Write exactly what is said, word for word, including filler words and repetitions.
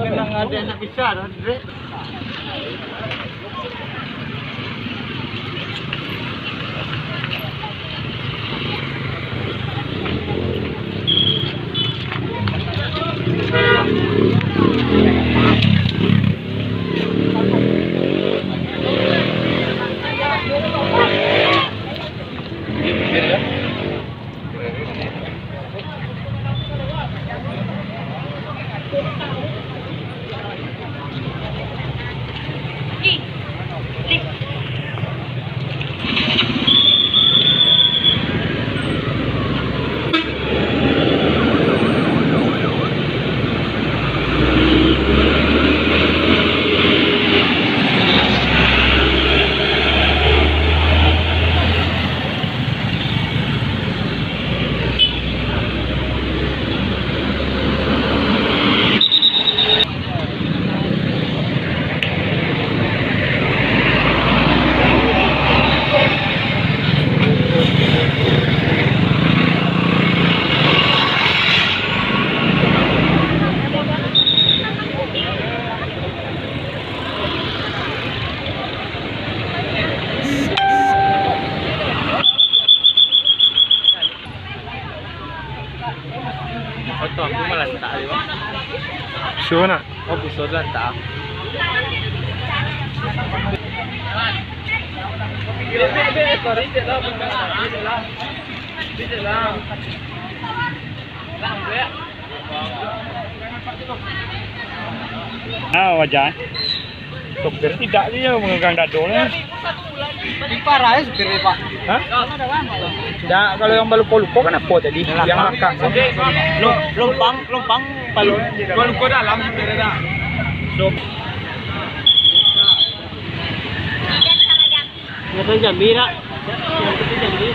Memang ada nak bisa, Dre. Foto aku malantak tadi, Bang. Piso nak? Oh, piso tu lantak. Ah, wajar. Sopir tidak, dia manggang dado lah. Tapi parah ya sopir ni, Pak. Hah? Kan ada lama lah. Dak, kalau yang baluko-luko kan apo tadi? Yang lakang. Lom-, lompang, lompang palu. Baluko dalam sopir dah. Sop- Ingatkan Jambi, nak. Ingatkan Jambi.